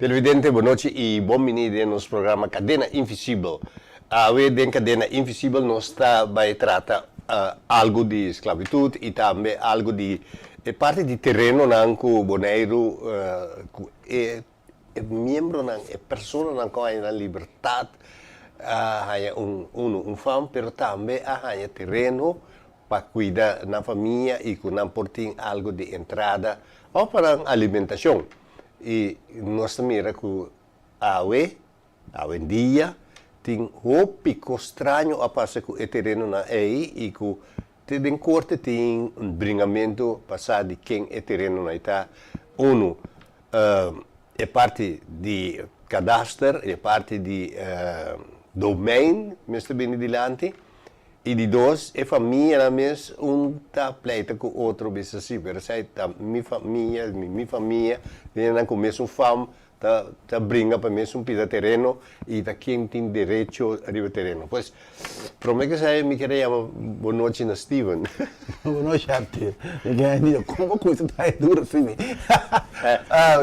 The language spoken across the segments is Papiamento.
Televidente, bon nochi y bon bini den nos programa Cadena Invisibel. Awe den Cadena Invisibel nos ta bay trata algo di esclavitud y tambe algo di e parti di terenonan cu Boneiru cu e miembronan, e personanan cu a haña nan libertad a haña un uno un fam pero tambe a haña tereno pa cuida nan famia y cu nan por tin algo di entrada of pa nan alimentacion. Y nos ta mira cu awe, awendia, tin hopi cos straño a pasa cu e terenonan ey y cu te den corte tin un bringamento pa sa di ken e terenonan ey ta. Uno, e parti di kadaster, e parti di domein mester bini dilanti. I di dos, e famianan mes un ta pleita ku otro bisa si, pero esei ta mi famia, mi mi famia, tin nan ku mesun fam ta ta bringa pa mesun pida tereno i ta ken tin derecho riba e tereno. Pues, prome ku esei mi kere yama bo nochi na Steven. Bo nochi Arthur. Mi kere di kon bo kuminsa traha duro si mi.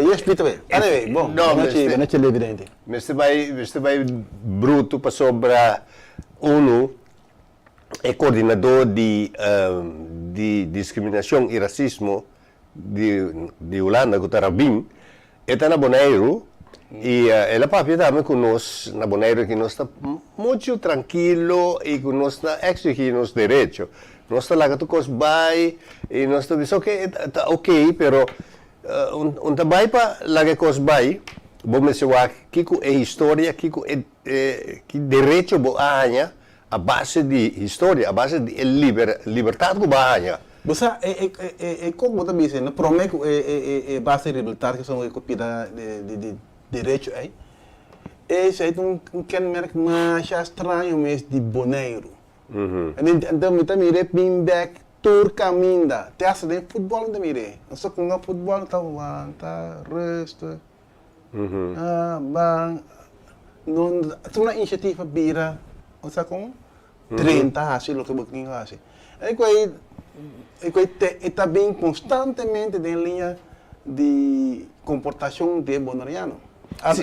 Yes Pito be. Anyway, bon, bo nochi, bo nochi televidente. Mester bai, mester bai bruto pasobra Unu, e koordinadó di di diskriminashon i rasismo di di Hulanda ku ta Rabin, e ta na Boneiru i el a papia tambe ku nos na Boneiru ki nos ta muchu trankilo i ku nos ta eksigí nos derecho. Nos ta laga tur kos bai i nos ta bisa oke ta oke pero un ta bai pa laga e kos bai, bo mester wak kiko e historia, kiko e Ki derecho bo a haña a base di historia, a base di e libertad ku bo a haña? Bo sa, e kos bo ta bisa no prome ku e base di libertad ku esun ku pida di derecho ei, esei ta un kenmerk masha straño mes di Boneiru. Anto mi ta mir'é bin bek tur kaminda, te hasta den futbòl mi ta mir'é. Nos ta hunga futbòl, ta wanta, rustig. Ban no tuma iniciativa bira osea kon drenta hasi loke bo tin ku hasi. E ku ei e ku ei e ta bin konstantemente den liña di komportashon di e boneriano.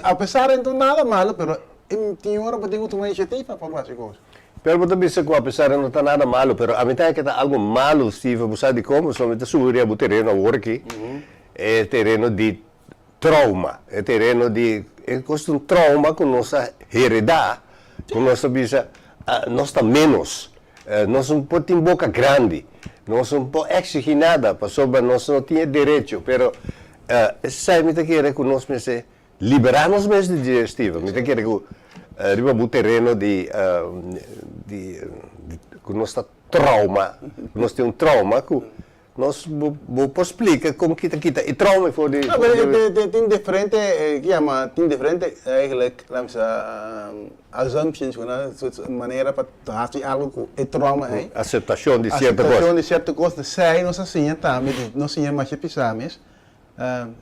Apesar e no ta nada malo pero e tin ora bo tin ku tuma iniciativa pa bo hasi kos. Pero bo ta bisa ku apesar e no ta nada malo pero ami ta ke ta algu malo Steven bo sa dikon pasobra mi ta subi riba bo tereno awor aki e tereno di Trauma, e tereno di e kos ta un trauma ku nos a heredá, ku nos ta bisa nos ta ménos, nos no por tin boka grandi, nos no por eksigí nada pasobra nos no tin e derecho, pero esei mi ta kere ku nos mester liberá nos mes di dje, Steven, mi ta kere ku riba bo tereno di di ku nos ta trauma, ku nos tin un trauma ku Nos bo por splika kon kita kita e trauma for di. No, pero tin diferente, ki yama, tin diferente eigenlijk, laat me sa, assumptions ku nan manera pa hasi algo ku e trauma ei. Aseptashon di sierto kos. Aseptashon di sierto kos. Esei nos a siña tambe, nos siña masha pisa mes,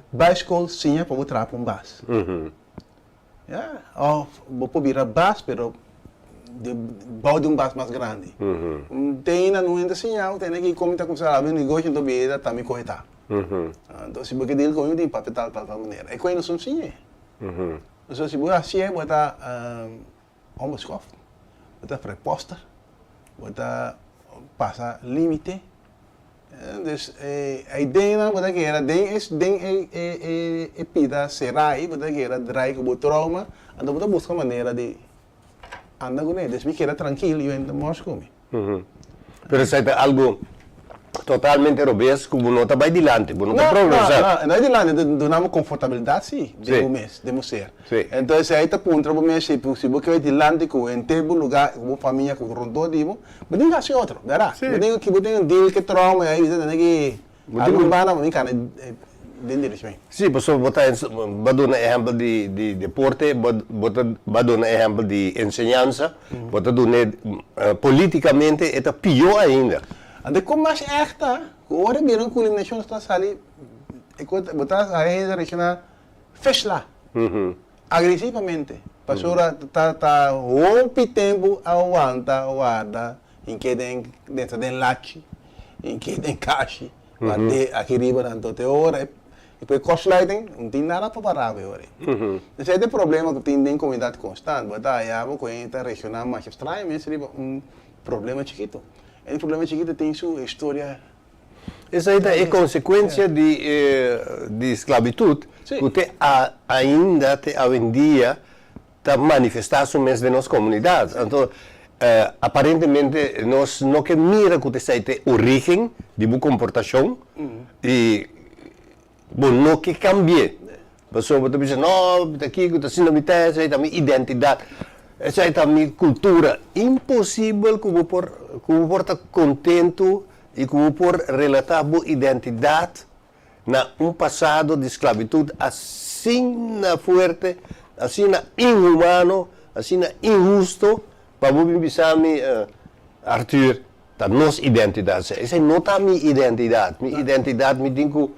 bai skol siña pa bo traha pa un bas. Ya, of bo por bira bas pero bou di un bas mas grandi. Te ainda no hende siña bo tene ki kon mi ta kumsa habri un negoshi anto bira ta mi kohe ta. Anto si bo ke deal ku mi bo tin papia tal tal tal manera. E kohe no son siña. So si bo hasié bo ta onbeschoft, bo ta vrijpostig, bo ta pasa limite. Dus e ideanan bo ta kere den e den e e e pida será ei bo ta kere drai ku bo trauma anto bo ta buska manera di anda kuné. Dus mi keda trankil i wen ta mors ku mi. Pero esei ta algu totalmente robes ku bo no ta bai dilanti, bo no ta progresá. No, no, no dilanti, ta duna bo konfortabilidat si den bo mes, den bo ser. Entonces esei ta puntra bo mes si si bo ke bai dilanti ku henter bo lugá, ku bo famia, ku rondó di bo, Bo tin hasi otro, berdad? Bo tin ki bo tin un deal ke trauma i bisa tene ki algun banda bo tin kana den direccion. Si, pasobra bo ta bo a duna ehempel di di deporte, bo bo ta bo a duna ehempel di enseñansa, bo ta dun'e politicamente e ta pió ainda. Anto kon mas ègt ta ku ora bira un kulminashon ta sali e ku bo ta haña hende reakshoná feshla. Agresivamente, pasobra ta ta hopi tempu a wanta warda hink'é den den ta den lachi, hink'é den kashi, ward'é aki riba nan tot e ora. I p'e kortsluiting, no tin nada pa para bo e ora ei. Esei ta e problema ku tin den komunidat konstant. Bo ta haya bo ku hende ta reakshoná masha straño mes riba un problema chikitu. E problema chikitu tin su historia. Esei ta e konsekuensia di di sklabitut ku te ainda te awendia ta manifestá su mes den nos komunidat. Anto aparentemente nos no ke mira ku ta esei ta e orígen di bo komportashon i bo no ke kambi'é. Pasobra bo ta bisa, no, mi ta kiko, ta asina mi ta, esei ta mi identidat, esei ta mi kultura. Imposibel ku bo por ku bo por ta kontentu i ku bo por relatá bo identidat na un pasado di sklabitut asina fuerte, asina inhumano, asina inhusto, pa bo bin bisa mi, Arthur, ta nos identidat esei. Esei no ta mi identidat. Mi identidat mi tin ku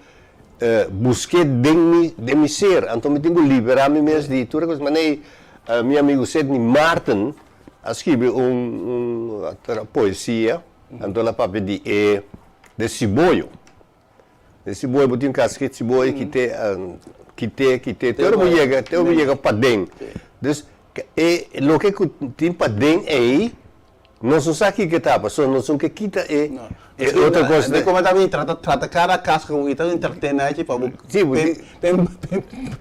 busk'é den mi, den mi ser. Anto mi tin ku liberá mi mes di tur e kos. Manera mi amigu Sidney Martin a skibi un un poesia, anto el a papia di e de siboyo. Den siboyo bo tin kaska e siboyo kite kite kite te ora bo yega te ora bo yega paden. Dus e loke ku tin paden ei nos no sa kiko e ta pasobra nos no ke kita e e otro kos. De kome ta bin trata trata kada kaska ku bo ta entretene achi pa bo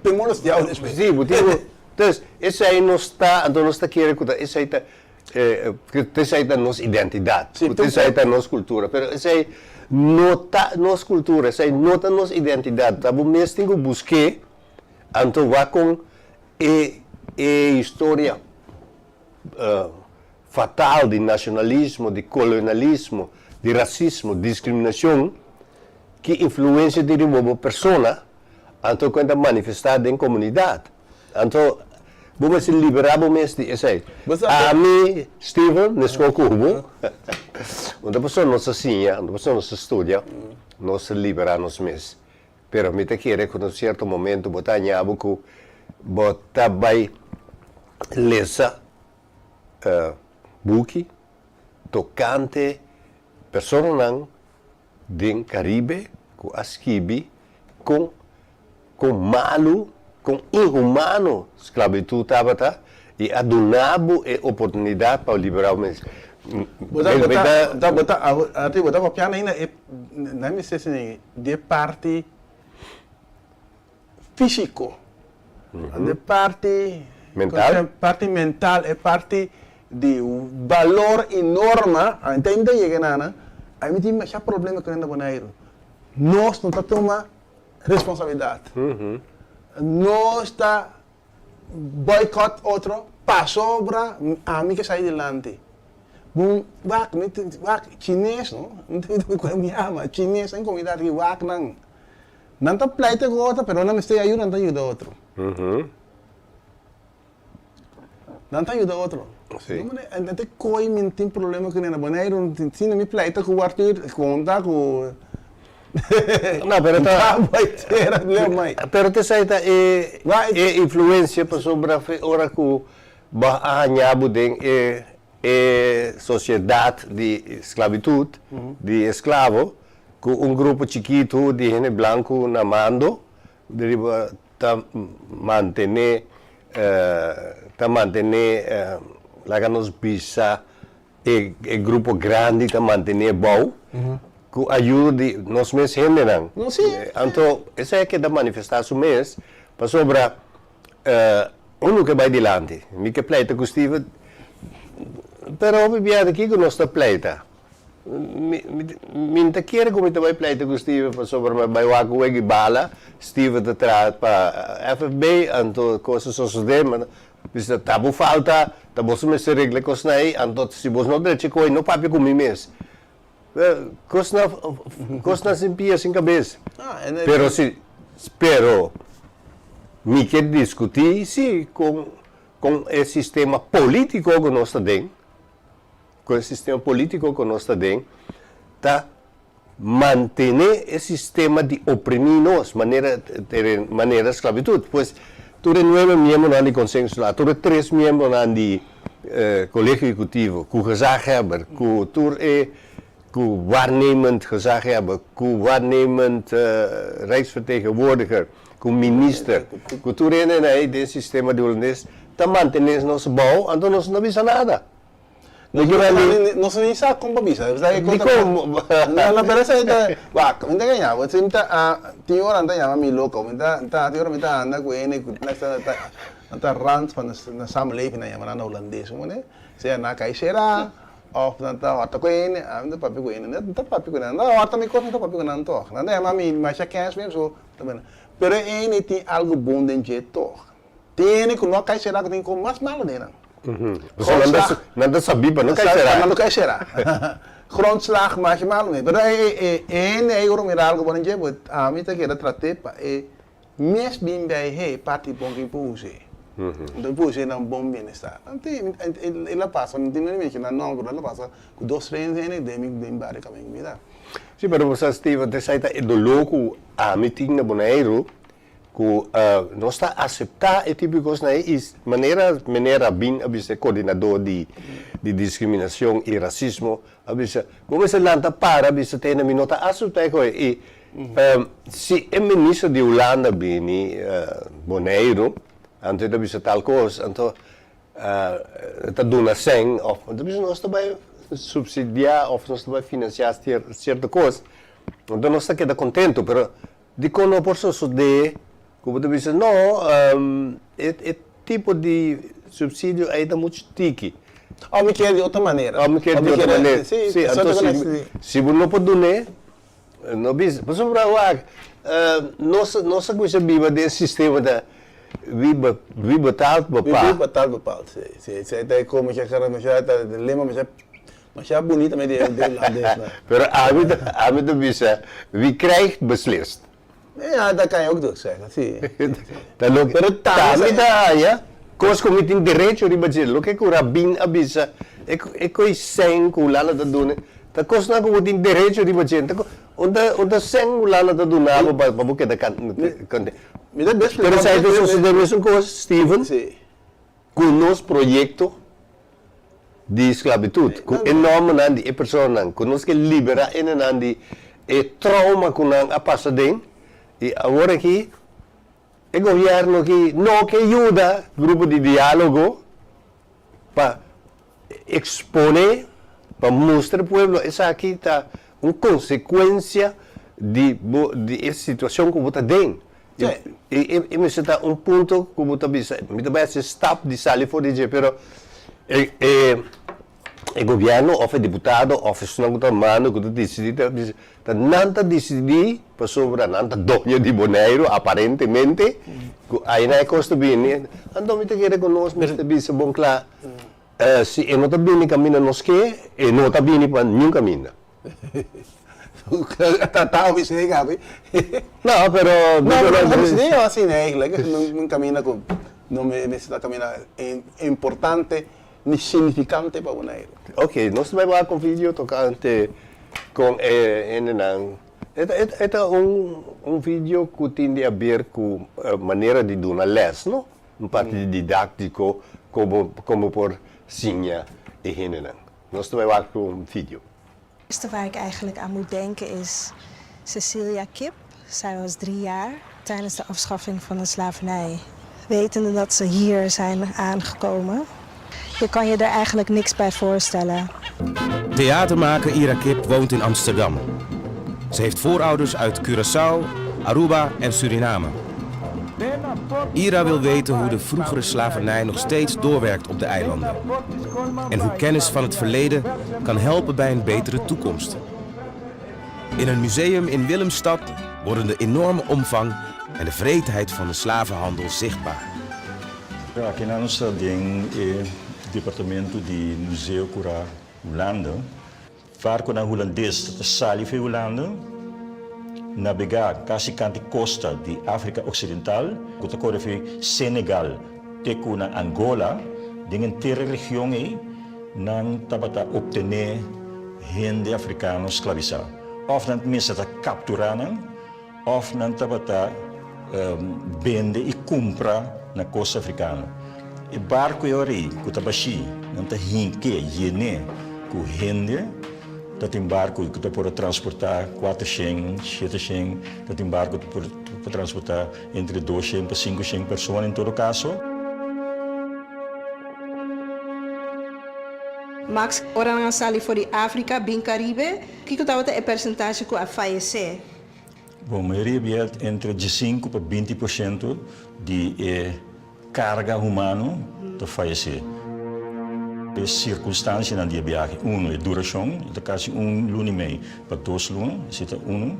pe molestiao despues. Si bo tin ku entonces esei nos ta anto nos ta kere ku ta esei ta Esei ta nos identidat, esei ta nos kultura, pero esei no ta nos kultura, esei no ta nos identidat, ta bo mes tin ku busk'é, anto wak kon e e historia fatal di nashonalismo, di kolonialismo, di rasismo, diskriminashon, ki influensia tin riba bo persona, anto kon ta manifestá den komunidat. Anto, bo mester liberá bo mes di esei. Ami, Steven, meskos ku bo, un ta pasobra nos ta siña, un ta pasobra nos ta studia, nos ta liberá nos mes. Pero mi ta kere ku na un sierto momento bo ta haña bo ku bo ta bai lesa buki tokante personanan Den Caribe cu a skibi con con malu, con inhumano sclavitud tabata y a duna bo e oportunidad pa libera bo mes. Bo ta bo ta bo ta Arti bo ta papiando ainda e nan mester sini di e parti fisico, di parti Mental? Parti mental, e parti di balor y norma, ante ainda yega nana, a mi tin masha problema cu nan na Boneiru. Nos no ta tuma responsabilidad. Nos ta boycott otro pasobra ami ke sai dilanti. Bon, wak, mi tin, wak, chines no, mi ta bisa mi ama, chines den comunidad aki, wak nan. Nan ta pleita ku otro pero nan mester ayuda nan ta yuda otro. Nan ta yuda otro. Nan ta koy mi tin problema ku nena Boneiru si mi pleita ku Arthur konta ku No pero ta pero ta esei ta e e influencia pasobra ora ku bo a haña bo den e e sociedad di sclavitud di esclavo Ku un grupo chikitu di hende blanku na mando riba ta mantené ta mantené laga nos bisa e e grupo grandi ta mantené bou ku ayudo di nos mes hendenan. Anto esei a keda manifestá su mes pasobra unu ke bai dilanti. Mi ke pleita ku Steven pero hopi biaha kiko nos ta pleita? Mi no ta kere ku mi ta bai pleita ku Steven pasobra mi a bai wak un wega di bala, Steven ta traha pa FFB, anto kos a sosodé, mi bisa ta bo falta, ta boso mester regla e kosnan ei, anto si bos no drecha e koe no papia ku mi mes. Kosnan kosnan sin pia sin kabes. Pero si pero mi ke diskutí si kon kon e sistema polítiko ku nos ta den. Ku e sistema polítiko ku nos ta den ta mantené e sistema di oprimí nos manera manera sklabitut. Pues tur e nuebe miembronan di Konseho Insular, tur e tres miembronan di Kolegio Ehekutivo, ku Gezaghebber, ku tur e. Ku waarnemend gezaghebber, ku waarnemend rijksvertegenwoordiger, ku minister, ku tur hende ei den sistema di Hulandes ta mantené nos bou, anto nos no bisa nada. Nos no ni sa kon pa bisa. Dikon? No, no, pero esei ta, wak, mi ta gaña bo, si mi ta, tin ora nan ta yama mi loko, mi ta, tin ora mi ta anda ku hende ku nan ta rand van de samenleving nan yama nan na Hulandes, sea nan a kai sera, Of nan ta horta ku hende, ami ta papia ku hende, mi ta papia ku nan, nan ta horta mi kos mi ta papia ku nan tòg, nan ta yama mi masha kèns mi so ta bini, pero e hende tin algu bon den dje tòg, tin hende ku no a kai será ku tin kos mas malu den nan. Pasobra nan ta sabí pa no kai será. Pa nan no kai será. Grondslag masha malu mes, pero e hende ei ora mira algu bon den dje, ami ta keda trat'é pa e Mes bin bij he parti bon kin por us'é. Anto por us'é na un bon bienestar. Anto el a pasa, no tin mester menciona nomber, pero el a pasa cu dos tres hende den mi den bario caminda cu mi ta. Sí, pero bo sa Steven, esai ta e doló cu ami tin na Boneiru, cu nos ta acepta e tipo di cosnan ei y manera meneer Rabin a bisa, e coordinador di discriminacion y racismo a bisa, bo mester lanta para bisa tene mi no ta acepta e coe y Si e minister di Hulanda bini Boneiru, anto e ta bisa tal kos, anto e ta duna sèn òf e ta bisa nos ta bai supsidiá òf nos ta bai finansiá sierto kos, anto nos ta keda kontentu. Pero dikon no por sosodé ku bo ta bisa no, e tipo di supsidio ei ta muchu tiki. Òf mi kier di otro manera. Òf mi kier di otro manera. Si, anto si bo no por dun'é. No bisa, pasobra wak, nos nos a kuminsá biba den sistema ta wie wie betaalt bepaalt. Wie betaalt bepaalt, si, si, si, ta e komo masha kara masha ta lema masha masha bunita me di di hulandes nan. Pero ami ta ami ta bisa wie krijgt beslist. Ja, dat kan je ook toch zeggen, si. Ta loke Pero tambe mi ta haña kos ku mi tin derecho riba dje, loke ku Rabin a bisa, e e koe sèn ku Hulanda ta duna, ta kosnan ku bo tin derecho riba dje, ta un ta un ta sèn Hulanda ta duna bo pa pa bo keda kan konten. Mi ta bes Pero esei ta sosodé mesun kos, Steven, Si. ku nos proyekto di sklabitut, ku e nòmbernan di e personanan ku nos ke liberá enenan di e trauma ku nan a pasa den, i awor aki e gobièrnu aki no ke yuda grupo di diálogo pa eksponé, pa mustra e pueblo esaki ta un konsekuensia di bo di e situashon ku bo ta den. I e mester ta un punto ku bo ta bisa, mi ta bai hasi stap di sali for di dje, pero e e e gobièrnu òf e diputado òf esunnan ku ta manda ku ta disidí ta bisa ta nan ta disidí pasobra nan ta doño di Boneiru aparentemente ku aina e kos ta bini. Anto mi ta kere ku nos mester bisa bon kla si e no ta bini kaminda nos ke e no ta bini pa niun kaminda. Ta obisé Gaby. No, pero. No, pero no obisé asina eigenlijk. Un caminda cu no mester ta caminda importante ni significante pa Boneiru. Ok, nos ta bai wak un video tocante con e hendenan. E ta un video cu tin di haber cu manera di duna les, no? Un parti didáctico como como por siña e hendenan. Nos ta bai wak un video. Eerste waar ik eigenlijk aan moet denken is Cecilia Kip. Zij was 3 jaar tijdens de afschaffing van de slavernij. Wetende dat ze hier zijn aangekomen. Je kan je er eigenlijk niks bij voorstellen. Theatermaker Ira Kip woont in Amsterdam. Ze heeft voorouders uit Curaçao, Aruba en Suriname. Ira wil weten hoe de vroegere slavernij nog steeds doorwerkt op de eilanden. En hoe kennis van het verleden kan helpen bij een betere toekomst. In een museum in Willemstad worden de enorme omvang en de wreedheid van de slavenhandel zichtbaar. Aki nan nos ta den e departamento di Museo Cura Hulanda. Barconan Hulandes ta sali for Hulanda, nabegá casi canti costa di Africa Occidental, cu ta core for Senegal te cu na Angola. Den henter e region ei nan tabata obtené hende africano sclavisá. Of nan mester ta capturá nan, of nan tabata bende i cumpra na costa africano. E barco e ora ei cu ta bashí, nan ta hinke, yené cu hende, ta. Ta tin barku ku ta por a transportá kuatershen, sheteshen, ta tin barku ku por transportá entre doshen pa sinkoshen persona en todo kaso. Max, ora nan a sali for di Afrika bin Karibe, kiko tabata e persentashe ku a fayesé? Bon, mayoria bia entre diesinku pa 20 porshento di e karga humano ta fayesé. E sirkunstansianan di e biahe, unu, e durashon, e ta kasi un luna i mei pa dos luna, esei ta unu.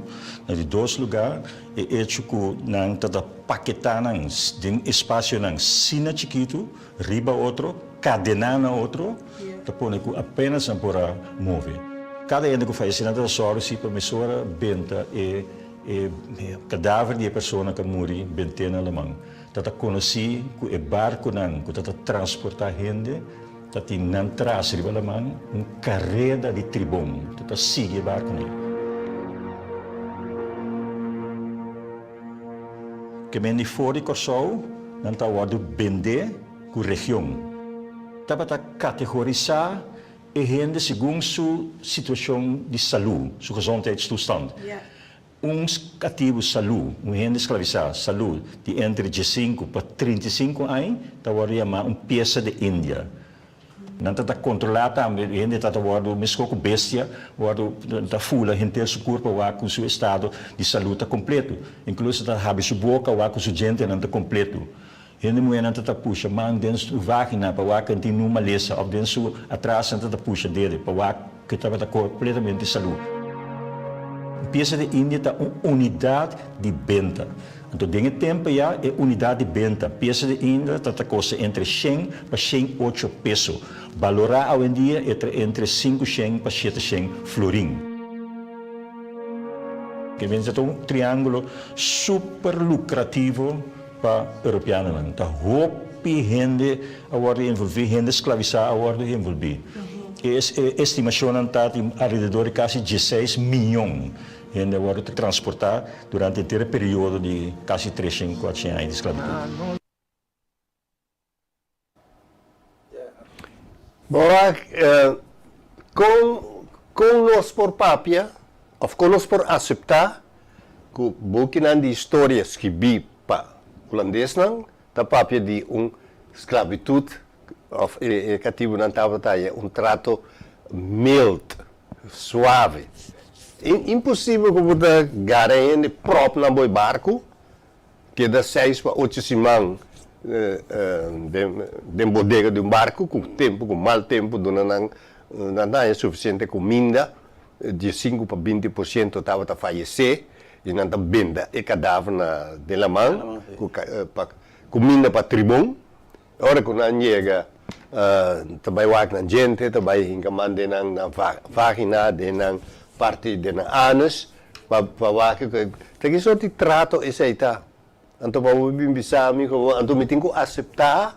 Na di dos lugá, e echo ku nan ta ta paketá nan den espasionan asina chikitu riba otro, kadená na otro, ta pone ku apenas nan por a move. Kada hende ku fayesé nan ta sòru si pa mesora benta e e kadaver di e persona ku a muri bent'é na laman. Ta ta konosí ku e barkunan ku ta ta transportá hende ta tin nan tras riba laman un kareda di tribon ku ta sigui e barkunan. Ke men di for di Kòrsou nan ta wòrdu bendé ku region. Tabata kategorisá e hende segun su situashon di salú, su gezondheidstoestand. Un katibu salú, un hende sklavisá salú di entre diesinku pa 35 aña ta wòrdu yamá un piesa de India. Nan ta ta kontrolá tambe, e hende ta ta wòrdu meskó ku bestia, wòrdu ta fula henter su kurpa wak ku su estado di salú ta kompletu. Inkluso ta habri su boka wak ku su djentenan ta kompletu. Hende muhénan ta ta pusha man den su vágina pa wak ku tin nun malesa òf den su atras nan ta ta pusha dede pa wak ku e tabata kompletamente salú. Piesa di India ta un unidat di benta. Anto den e tempu ya e unidat di benta piesa di India ta ta kosta entre shen pa 108 peso. Balorá awendia e ta entre 500 pa 700 florin. Ke ta un triángulo super lukrativo Pa Europeanonan ta hopi hende a wòrdu envolví, hende sklavisá a wòrdu envolví. E estimashonnan ta di alrededor di kasi dieseis miyon hende a wòrdu transportá durante henter e periodo di kasi treshen, kuatshen aña di sklabitut. Bo kon kon nos por papia òf kon nos por aseptá ku bukinan di historia skibí pa hulandesnan ta papia di un sklabitut òf e katibunan tabata haña un trato mild, suave? Imposibel ku bo ta gara hende pròp nan bo e barku Keda seis pa ocho siman den bodega di un barku ku tempu, ku mal tempu duna nan nan ta haña sufisiente kuminda, 15 pa 20 por siento tabata fayesé i nan ta benda e kadaver na den laman ku pa kuminda pa tribon. Ora ku nan yega ta bai wak nan djente, ta bai hinka man den nan vagina, den nan parti den nan anus pa pa wak ta ki sort di trato esei ta. Anto pa bo bin bisa mi ku anto mi tin ku aseptá,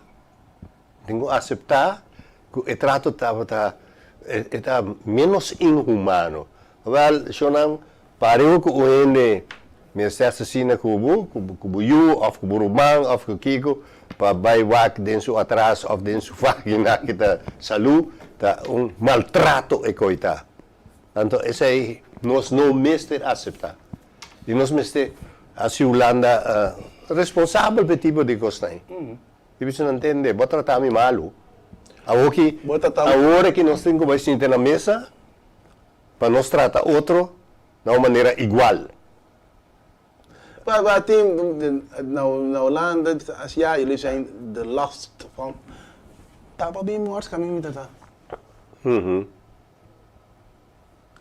mi tin ku aseptá ku e trato tabata e ta ménos inhumano. Wèl, shonnan, pareu ku un hende mester asesina ku bo, ku bo yu òf ku bo ruman òf ku kiko, pa bai wak den su atras òf den su vagina ki ta salú, ta un maltrato e koi ta. Anto esei nos no mester aseptá. I nos mester hasi Hulanda responsabel pa e tipo di kosnan ei. I bisa nan tende, bo a trata mi malu. Awor ki, awor aki nos tin ku bai sinta na mesa pa nos trata otro na un manera igual. Pa pa tin na na Holanda as ja jullie zijn de last van tapa bin mors kamin mi ta ta.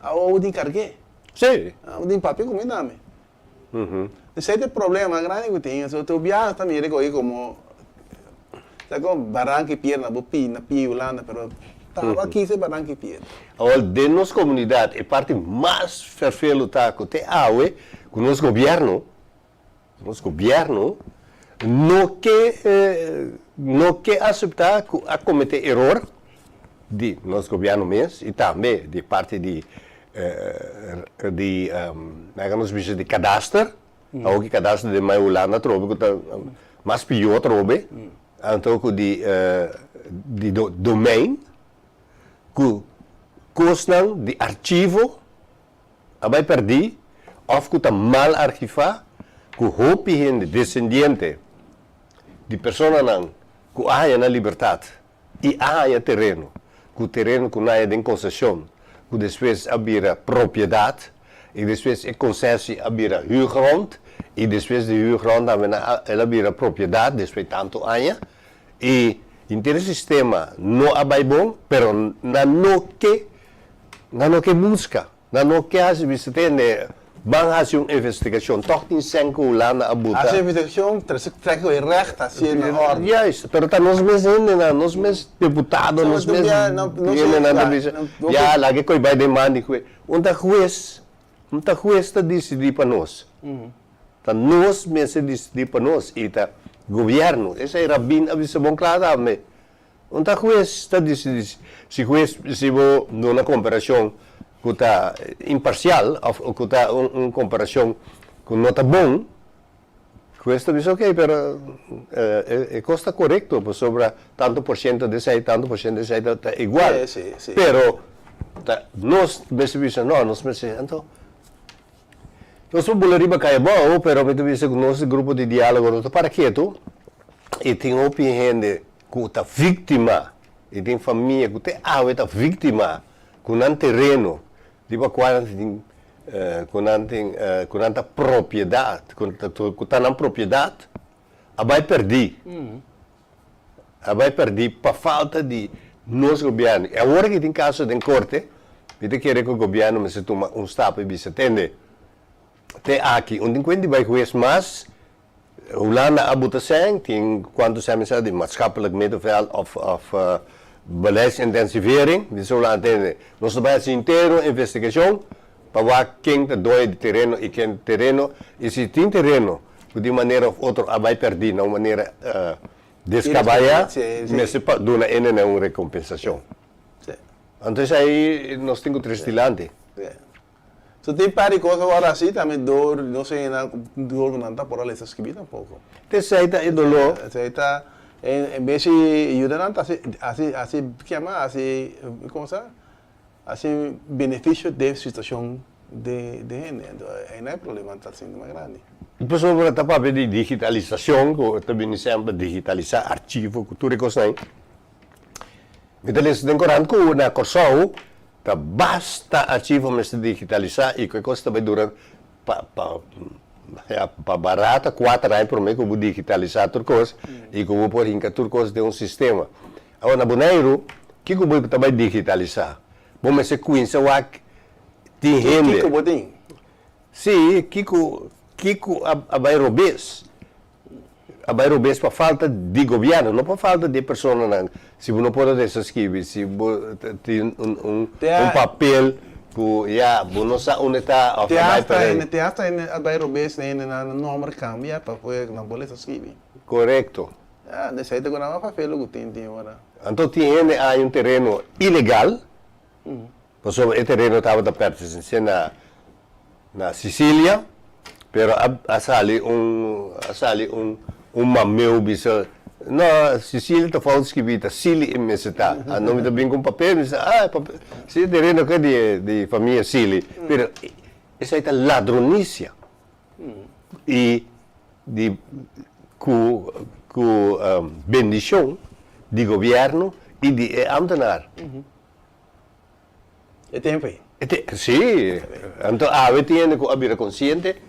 Awo di karg'é. Sí. Awo di papia ku mi tambe. Esei ta e problema grandi ku tin. So tur biaha ta mira ko'i komo ta komo baranka i piedra bo pi na pia Hulanda pero taba kisa e baranka i piedra. Awor den nos komunidat e parti mas ferfelu ta ku te awe ku nos gobièrnu nos gobièrnu no ke no ke aseptá ku a kometé eror di nos gobièrnu mes i tambe di parti di di laga nos bisa di kadaster, awor ki kadaster den mai Hulanda atrobe ku ta mas pió atrobe, anto ku di di domein ku. Kosnan di archivo a bai pèrdí òf ku ta mal archivá ku hopi hende desendiente di personanan ku a haña nan libertat i a haña tereno, ku tereno ku nan haña den konseshon ku despues a bira propiedat i despues e konsesi a bira huurgrond i despues di huurgrond tambe nan a el a bira propiedat despues tantu aña i henter e sistema no a bai bon pero nan no ke nan no ke buska. Nan no ke hasi bisa tende, ban hasi un investigashon. Tòg tin sèn ku Hulanda a buta. Hasi investigashon, trese trek ku e règt hasié na òrdu. Juist, pero ta nos mes hendenan, nos mes deputado, nos mes hendenan ta bisa, ya laga e koi bai den man di hues. Un ta hues, un ta hues ta disidí pa nos. Ta nos mester disidí pa nos i ta gobièrnu. Esei Rabin a bisa bon kla tambe. Un ta hues ta dicidi si hues si bo duna comparacion cu ta imparcial of cu ta un comparacion cu no ta bon, hues ta bisa ok pero e cos ta corecto pasobra tanto por ciento di esey tanto por ciento di esey ta igual. Pero ta nos mester bisa no nos mester anto nos por bula riba caya abao pero mi ta bisa cu nos grupo di dialogo no ta para keto y tin hopi hende ku ta víktima i tin famia ku te awe ta víktima ku nan tereno riba kua nan tin ku nan tin ku nan ta propiedat ku ta nan propiedat a bai pèrdí a bai pèrdí pa falta di nos gobièrnu i awor ki tin kaso den korte mi ta kere ku gobièrnu mester tuma un stap i bisa tende te aki un tin kuenta di bai hues mas Hulanda a buta sèn, tin kuantu sèn mi sa di maatschappelijk middenveld of of beleidsintensivering, di Hulanda tende. Nos ta bai hasi henter un investigashon pa wak ken ta doño di tereno i ken tereno i si tin tereno ku di un manera of otro a bai pèrdí na un manera deskabaya mester pa duna ene un rekompensashon. Anto esei nos tin ku trese dilanti. So tin par di cos awor asi tambe door no sé nan door cu nan ta por a lesa scribi tampoco. Esey ta e dolor. Esey ta en bes di yuda nan ta haci haci haci kiama haci como sa haci beneficio den situacion den den hende enton ahí nan e problema ta sinti mas grandi. Pasobra ta papia di digitalisacion cu ta bini semper digitalisa archivo cu tur e cosnan. Mi ta lesa den korant ku na Kòrsou ta basta archivo mester digitalisá i ku e kos ta bai dura pa pa ya pa barata kuater aña promé ku bo digitalisá tur kos i ku bo por hinka tur kos den un sistema. Awor na Boneiru kiko bo ta bai digitalisá? Bo mester kuinsa wak tin hende. Kiko bo tin? Sí, kiko kiko a bai robes. A bai robes pa falta di gobierno, no pa falta di e personanan. Si bo no por a resa skibi, si bo tin un papel ku ya bo no sa unda ta of a bai por Te hasta hende a bai robes na hende nan nomber kambia pa por nan por lesa skibi. Korekto. Ya, esei ta ku nan a papel ku tin tin ora. Anto tin hende a haña un tereno ilegal, pasobra e tereno tabata pertense na Na Sicilia, pero a a sali un a sali un un mameu bisa, No, Sicilia ta fout skibí, ta Sili e mester ta. Anto mi ta bin ku un papel, mi bisa, ah, e papel, si e tereno ke di e di famia Sili. Pero esei ta ladronisia i di ku ku bendishon di gobièrnu i di e amtenar. E tempu ei. E te, sí. Anto awe tin hende ku a bira konsiente.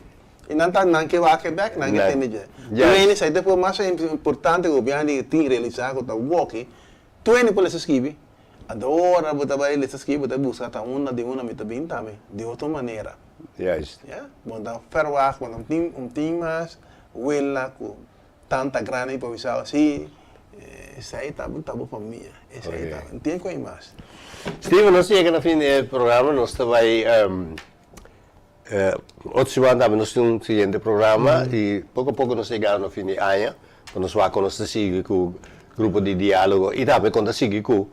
I nan ta, nan ke wak e bèk, nan ke tende dje. Yes. Tur hende sa e ta por mas importante ku gobièrnu di tin realisá ku ta woki, tur hende por lesa skibi. Anto ora bo ta bai lesa skibi bo ta buska ta unda di unda mi ta bin tambe, di otro manera. Juist. Ya, bo ta verwagt, bo no tin, no tin mas wela ku Tanta grandi pa bisa si esei ta ta bo famia esei ta no tin koe mas. Steven nos yega na fin di e programa nos ta bai otro siman tambe nos tin un siguiente programa y poco a poco nos ta yegando na fin di aña pa nos wak con nos ta sigui cu grupo di dialogo y tambe con ta sigui cu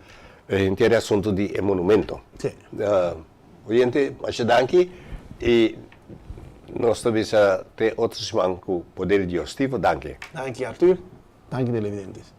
henter e asunto di e monumento. Oyente, masha danki y nos ta bisa te otro siman cu poder di Dios. Steve, danki. Danki Arthur, danki televidentes.